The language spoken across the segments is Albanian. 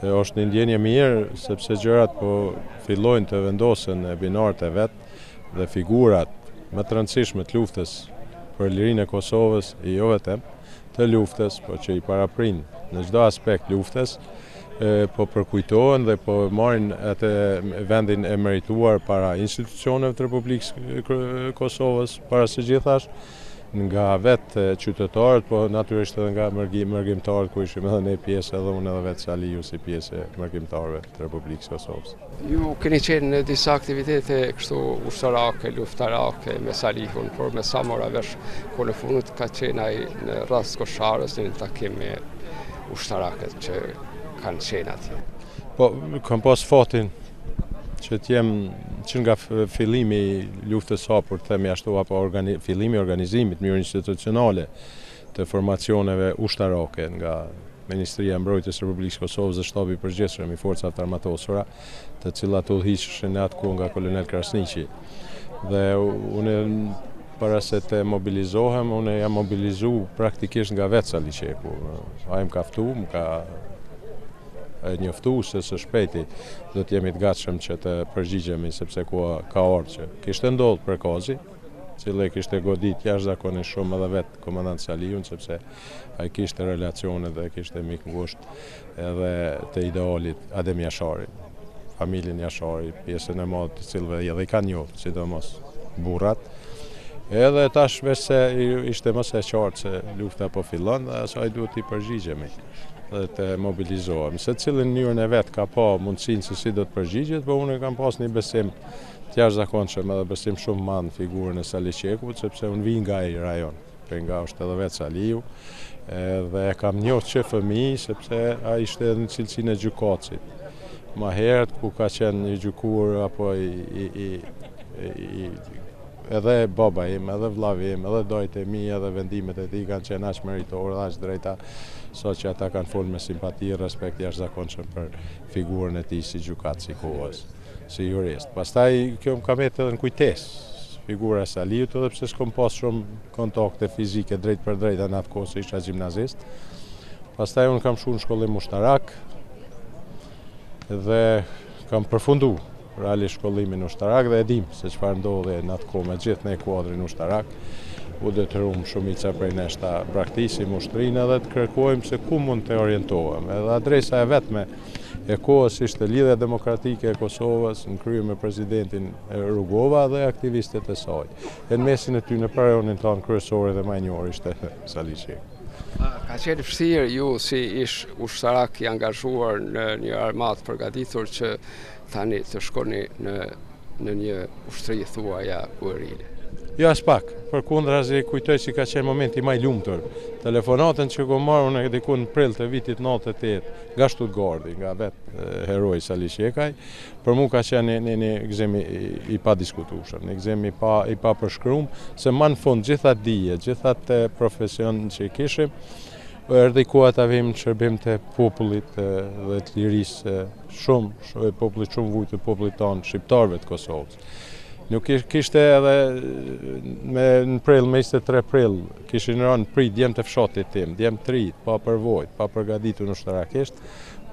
Është një ndjenjë e mirë, sepse gjërat po fillojnë të vendosen në binarët e vet dhe figurat më të rëndësishme të luftës për lirinë e Kosovës, jo vetëm të luftës, po që i paraprin në çdo aspekt luftës, po përkujtohen dhe po marrin atë vendin e merituar para institucioneve të Republikës Kosovës, para së gjithash, nga vetë qytetarët, po natyrisht edhe nga mërgimtarët, ku ishim edhe ne pjesë, edhe unë edhe vetë Saliu si pjesë e mërgimtarëve të Republikës Kosovës. Ju keni qenë në disa aktivitete kështu ushtarake, luftarake me Salihun, por me sa mora vesh, kohën e fundit ka qenë ai në Rrasë të Kosharës në një takim me ushtarakët që kanë qenë atje. Po, kam pas fatin që të jem që nga fillimi i luftës së hapur, të themi ashtu, apo organi, fillimi i organizimit në mënyrë institucionale të formacioneve ushtarake nga Ministria e Mbrojtjes së Republikës së Kosovës dhe Shtabi i Përgjithshëm i Forcave të Armatosura, të cilat udhëhiqeshin në atë kohë nga kolonel Krasniqi. Dhe unë para se të mobilizohem, unë jam mobilizu praktikisht nga vetë Sali Çeku. Ai më ka ftu, më ka njoftu se së shpejti do të jemi të gatshëm që të përgjigjemi sepse koha ka ardhur që kishte ndodhur Prekazi, cili e kishte godit jashtëzakonisht shumë edhe vetë komandant Saliun, sepse ai kishte relacione dhe kishte mik ngushtë edhe të idealit Adem Jashari, familjen Jashari, pjesën e madhe të cilëve edhe i kanë njohur, sidomos burrat. Edhe tash veç se ishte më se e qartë se lufta po fillon dhe asaj duhet t'i përgjigjemi dhe të mobilizohem. Secili në mënyrën e vet ka pa mundësinë se si do të përgjigjet, po unë kam pas një besim të jashtëzakonshëm edhe besim shumë të madh në figurën e Sali Çekut, sepse unë vij nga ai rajon, prej nga është edhe vetë Saliu, edhe e kam njohur që fëmijë, sepse ai ishte edhe në cilësinë e gjykatësit. Ma herët ku ka qenë i gjykuar apo i, i, i, i edhe baba im, edhe vllavi im, edhe dajtë e mi, edhe vendimet e tij kanë qenë aq meritore dhe aq drejta, sa që ata kanë folë me simpati e respekt jashtëzakonshëm për figurën e tij si gjykatës i kohës, si jurist. Pastaj kjo më ka mbetë edhe në kujtesë, figura e Saliut, edhe pse s'kom pas shumë kontakte fizike drejtpërdrejta në atë kohë se isha gjimnazist. Pastaj unë kam shku në shkollim ushtarak dhe kam përfundu realisht shkollimin ushtarak dhe e dim se çfarë ndodhi në atë kohë me gjithë ne kuadrin ushtarak. U detyrum shumica prej nesh ta braktisim ushtrinë edhe të kërkojmë se ku mund të orientohem. Edhe adresa e vetme e kohës ishte Lidhja Demokratike e Kosovës në krye me presidentin Rugova dhe aktivistët e saj. E në mesin e tyre për rajonin tonë kryesori dhe më i njohur ishte Sali Çeku. Ka qenë vështirë ju si ish ushtarak i angazhuar në një armatë përgatitur që tani të shkoni në në një ushtri thuaja guerile? Jo aspak, përkundrazi kujtoj si ka qenë momenti ma i lumtur. Telefonatën që kom marrë unë diku në prill të vitit 98 nga Stuttgarti, nga vetë heroi Sali Çekaj, për mu ka qenë një, një, një gëzim i, i padiskutueshëm, një gëzim i pa i papërshkruar, se ma në fund gjithë atë dije, gjithë atë profesion që kishim, erdhi koha ta vim në shërbim të popullit dhe të lirisë shumë, shumë popullit shumë vujtur, popullit tonë, shqiptarëve të Kosovës. Nuk kishte edhe me në prill, me 23 prill, kishin rënë në pritë djem të fshatit tim, djem të ri, pa përvojë, pa përgatitur ushtarakisht,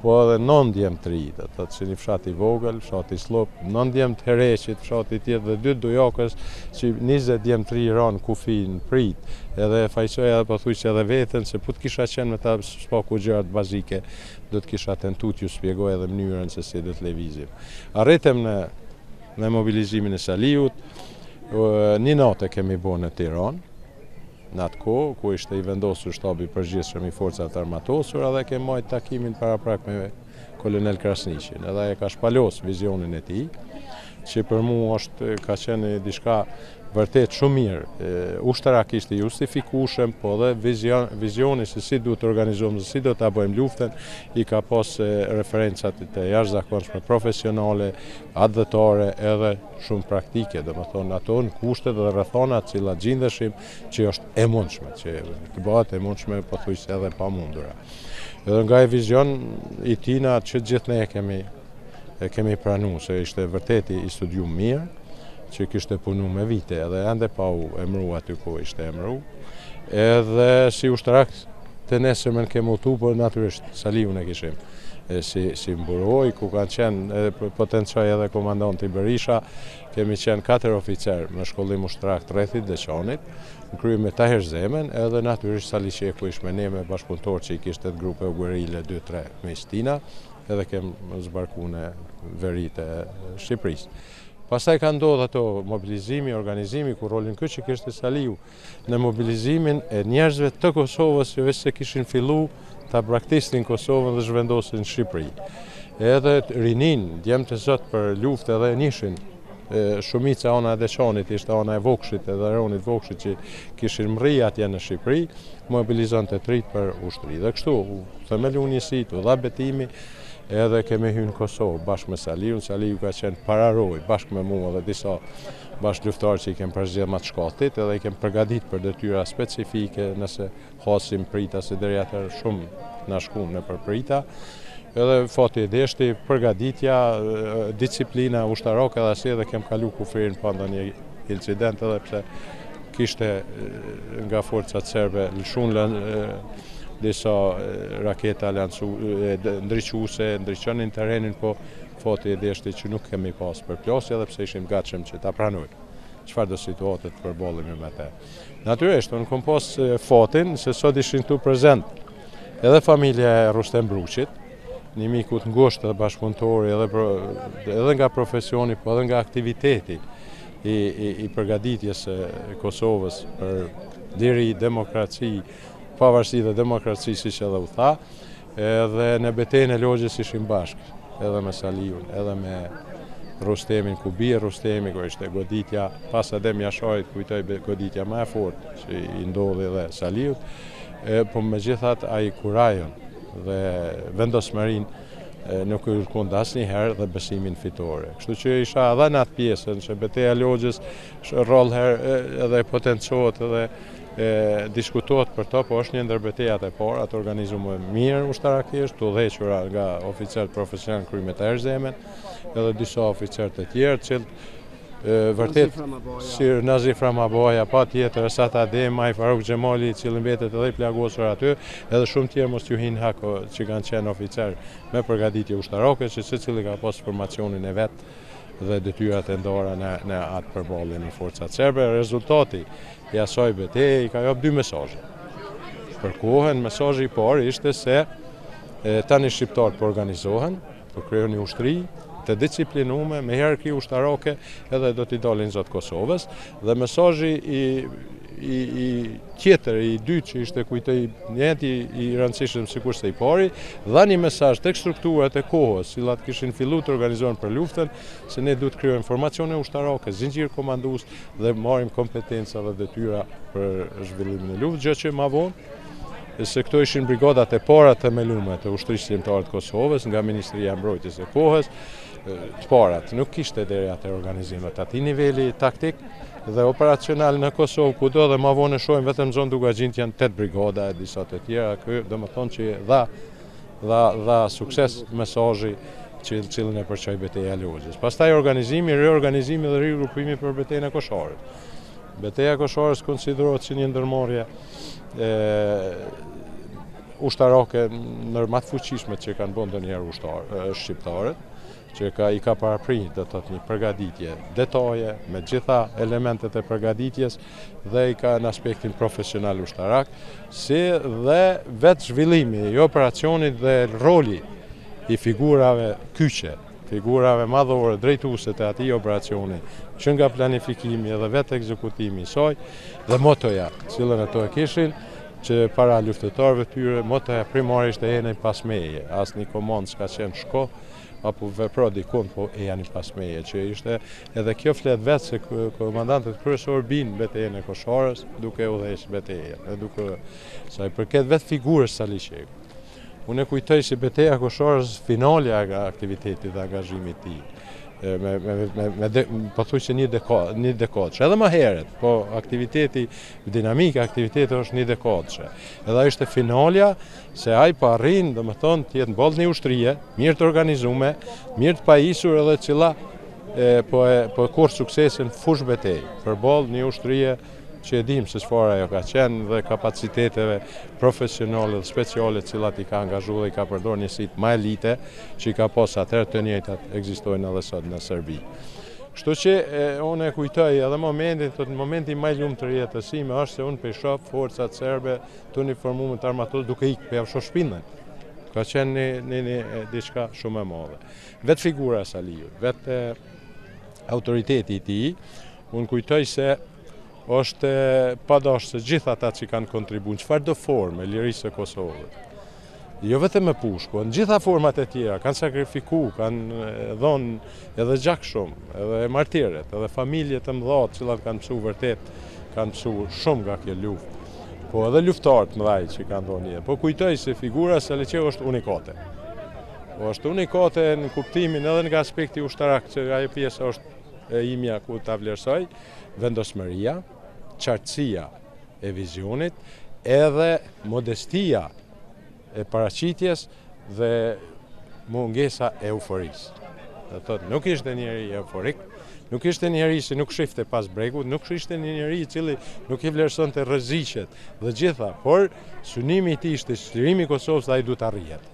po edhe non djem të ri, do të thotë që një fshat i vogël, fshati Sllop, non djem të Hereqit, fshati tjetër dhe dy Dujakës, që 20 djem të ri ranë në kufi në pritë, edhe e fajsoj edhe pothuajse edhe veten, se po të kisha qenë me ta së paku gjërat bazike, do të kisha tentu t'ju spjegoj edhe mënyrën se si do të lëvizim. Arritëm në në mobilizimin e Saliut, një natë e kemi bo në Tiranë, në atë kohë, ku ishte i vendosur shtabi i përgjithshëm i forcave të armatosura dhe kemi majtë takimin paraprak me kolonel Krasniqin. Edhe e ka shpalos vizionin e tij, që për mu është ka qenë diçka vërtet shumë mirë. Ushtarak ishte justifikueshëm, po dhe vizion, vizioni se si duhet të organizohem dhe si do ta bëjmë luftën, i ka pas referencat të jashtëzakonshme profesionale, atdhetare edhe shumë praktike, domethënë ato në kushtet dhe rrethanat të cilat gjindeshim, që është e mundshme, që të bëhet e mundshme pothuajse edhe pamundura. Edhe nga ai vizion i tina që gjithë ne e kemi e kemi pranu se ishte vërtet i studium mirë, që kishte punu me vite edhe ende pa u emru aty ku ishte emru. Edhe si ushtarak të nesërmen kemi udhëtu, por natyrisht Saliun e kishim. Si, si mburojë, ku kanë qenë, potencoj edhe komandanti Berisha, kemi qenë katër oficer me shkollim ushtarak të rrethit Deçanit, në krye me Tahir Zemën, edhe natyrisht Sali Çeku ish me ne me bashkëpunëtorë që i kishte të grupe guerile 2-3 miq tina, edhe kem zbarku në veri të Shqipërisë. Pastaj ka ndodhë ato mobilizimi, organizimi, ku rolin kyç e kishte Saliu, në mobilizimin e njerëzve të Kosovës që veç se kishin fillu ta braktisnin Kosovën dhe zhvendosin në Shqipëri. Edhe rininë, djemtë e zot për luftë edhe e nishin, shumica ana e Deçanit, ishte ana e Vokshit edhe Ronit Vokshit që kishin mrri atje në Shqipëri, mobilizonte të rijtë për ushtri. Dhe kështu, u themelu njësitë, u dha betimi, edhe kemi hy në Kosovë bashkë me Saliun. Saliu ka qenë pararojë bashkë me mua dhe disa bashkëluftëtarë që i kem përzgjedh ma të shkathtit edhe i kem përgatit për detyra specifike nëse hasim prita se deri atëherë shumë na shkun nëpër prita. Edhe fati e deshti, përgatitja, disiplina ushtarake edhe asi edhe kem kalu kufirin pa ndonjë incident edhe pse kishte nga forcat serbe lëshun disa raketa lancu, ndriçuese, ndriçonin terrenin, po fati e deshti që nuk kemi pas përplasje edhe pse ishim gatshëm që ta pranojmë çfarëdo situate të përballemi me te. Natyrisht, unë kom pas fatin se sot ishin këtu prezent edhe familja e Rustem Bruqit, një miku të ngushtë dhe bashkëpunëtori edhe, edhe nga profesioni, po edhe nga aktiviteti i, i, i përgatitjes së Kosovës për liri, demokraci, pavarësi dhe demokraci, siç edhe u tha, edhe në betejën e Loxhës ishim bashkë, edhe me Saliun, edhe me Rustemin, ku bie Rustemi, ku ishte goditja, pas Adem Jasharit, kujtoj goditja më e fortë që i ndodhi dhe Saliut, e, po megjithatë ai kurajon dhe vendosmërinë nuk e lëkund asnjëherë dhe besimin fitore. Kështu që isha edhe në atë pjesën që beteja e Loxhës rrallë herë edhe potencohet edhe e diskutohet për to, po është një ndër betejat e para të organizuar mirë ushtarakisht, të udhëhequra nga oficerët profesional krye me Tahir Zemën, edhe disa oficerë të tjerë, të cilët vërtet si Nazif Ramabaja, patjetër, Esat Ademaj, Faruk Xhemali, i cili mbetet edhe i plagosur aty, edhe shumë tjerë mos t'ju hinë hak që kanë qenë oficer me përgatitje ushtarake, që secili ka pas formacionin e vet dhe detyrat e ndara në, në atë përballje me forcat serbe. Rezultati i asaj beteje i ka jap dy mesazhe. Për kohën, mesazhi i parë ishte se e, tani shqiptarët po organizohen, Po krijojnë një ushtri të disiplinume, me hierarki ushtarake edhe do t'i dalin zot Kosovës. Dhe mesazhi i, i, i tjetër, i dytë që ishte kujtoj njëjtë i rëndësishëm sikurse i pari, dha një mesazh tek strukturat e kohës, cilat kishin fillu të organizohen për luftën, se ne duhet të krijojmë formacione ushtarake, zinxhir komandues dhe marrim kompetenca dhe detyra për zhvillimin e luftës, gjë që ma vonë se këto ishin brigadat e para të themelume të Ushtrisë Çlirimtare të Kosovës nga Ministria e Mbrojtjes e kohës, të parat nuk kishte deri atë organizime të atij niveli taktik dhe operacional në Kosovë kudo dhe ma vonë shohim vetëm në zonë Dukagjinit janë 8 brigada e disa të tjera, ky domethonë që dha dha dha sukses mesazhi që cilën e përçoi beteja e Loxhës. Pastaj organizimi, riorganizimi dhe rigrupimi për betejën e Kosharit. Beteja e Kosharës konsiderohet si një ndërmarrje e ushtarake ndër më të fuqishmet që kanë bërë ndonjëherë ushtar shqiptarët, që ka i ka parapri do të thotë një përgatitje detaje me gjitha elementet e përgatitjes dhe i ka në aspektin profesional ushtarak, si dhe vetë zhvillimi i operacionit dhe roli i figurave kyçe figurave madhore drejtuese të atij operacioni, që nga planifikimi edhe vetë ekzekutimi i saj, dhe motoja, cilën ato e kishin, që para luftëtarëve tyre, motoja primare ishte ejani pas meje, asnjë komandë s'ka qenë shko, apo vepro dikun, po ejani pas meje, që ishte edhe kjo flet vetë se komandantët kryesor binë betejën e Kosharës, duke udhëheq betejën, e duke, sa i përket vetë figurës Sali Çekut. Unë e kujtoj si beteja e Kosharës finalja e aktivitetit dhe angazhimit të tij. Me, me, me, me de, pothuajse një dekadë, një dekadë, edhe më herët, po aktiviteti, dinamika e aktivitetit është një dekadë. Edhe ajo ishte finalja se ai po arrin, domethonë, të jetë në ballë një ushtrie, mirë të organizume, mirë të pajisur edhe cila e, po e po e korr suksesin fushë betejë, përballë një ushtrie që e dimë se çfarë ajo ka qenë dhe kapaciteteve profesionale dhe speciale të cilat i ka angazhu dhe i ka përdorë njësitë ma elite që i ka pas atëherë të njëjtat ekzistojnë edhe sot në Serbi. Kështu që unë e kujtoj edhe momentin, thotë momenti ma i lumtur i jetës sime është se unë po i shoh forcat serbe të uniformume të armatosur duke ikë, po jau shoh shpinën. Ka qenë një, një, një diçka shumë e madhe. Vetë figura e Salihut, vetë autoriteti i tij, unë kujtoj se është pa dashtë se gjithë ata që kanë kontribu në çfarëdo forme lirisë së Kosovës, jo vetëm me pushkë, po në gjitha format e tjera, kanë sakrifiku, kanë dhonë edhe gjak shumë, edhe martirët, edhe familje të mëdha të cilat kanë pësu vërtet, kanë pësu shumë nga kjo luftë, po edhe luftëtarë të mëdhaj që kanë dhonë jetë. Po kujtoj se figura e Sali Çekut është unikate. Po është unikate në kuptimin edhe nga aspekti ushtarak, që ajo pjesa është e imja ku ta vlerësoj, vendosmëria, qartësia e vizionit, edhe modestia e paraqitjes dhe mungesa e euforisë. Do të thotë, nuk ishte njeri euforik, nuk ishte njeri që nuk shifte pas bregut, nuk ishte një njeri i cili nuk i vlerësonte rreziqet dhe gjitha, por synimi i tij ishte çlirimi i Kosovës dhe ai duhet të arrihet.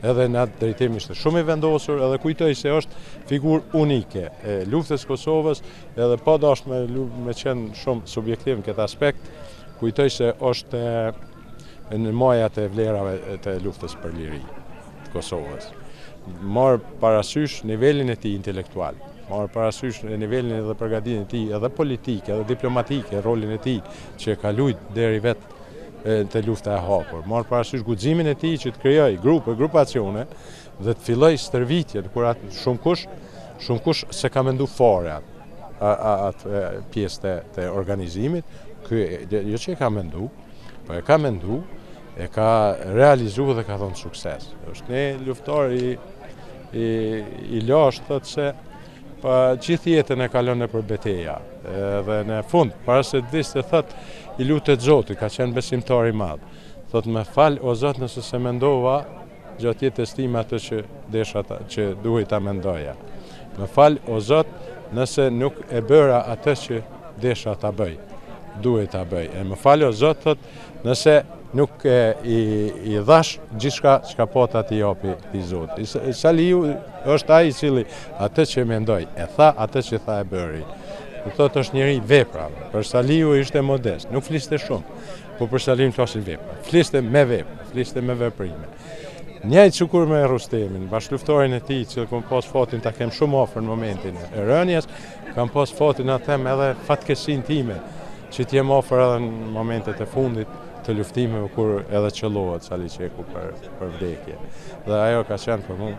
Edhe në atë drejtim ishte shumë i vendosur, edhe kujtoj se është figurë unike e luftës Kosovës, edhe pa dashtë me, me qenë shumë subjektiv në këtë aspekt, kujtoj se është në majat e vlerave të luftës për liri të Kosovës. Marrë parasysh nivelin e tij intelektual, marrë parasysh nivelin edhe përgatitjen e tij edhe politike, edhe diplomatike, rolin e tij që e ka lujt deri vetë te lufta e hapur. Marrë parasysh guximin e tij që të krijojë grupe, grupacione dhe të fillojë stërvitjen kur atë shumë kush, shumë kush s'e ka mendu fare atë atë pjesë të, të organizimit, ky jo që e ka mendu, Po e ka mendu, e ka realizu dhe ka dhonë sukses. është një luftëtar i, i, i lashtë, thotë se pa gjithë jetën e kalon nëpër beteja. Edhe në fund, para se të vdiste, thotë, i lutet Zotit, ka qenë besimtar i madh. Thotë, më fal, o Zot, nëse s'e mendova, gjatë jetës time atë që desha ta, që duhej ta mendoja. Më fal o Zot, nëse nuk e bëra atë që desha ta bëj, duhej ta bëj. E më fal o Zot, thot, nëse nuk e, i, i dhash gjithçka çka pata t'i japi ti Zot. Salihu është ai i cili atë që mendoi, e tha atë që tha e bëri. Do thotë është njeri i veprave. Për Salihu ishte modest, nuk fliste shumë. Po për Salihun flasin vepra. Fliste me vepra, fliste me veprime. Njëjtë sikur me Rustemin, bashkëluftëtarin e tij, që kam pas fatin ta kem shumë afër në momentin e rënies, kam pas fatin ta them edhe fatkeqësinë time, që të jem afër edhe në momentet e fundit të luftimeve kur edhe qëllohet Sali Çeku për, për vdekje. Dhe ajo ka qenë për mu.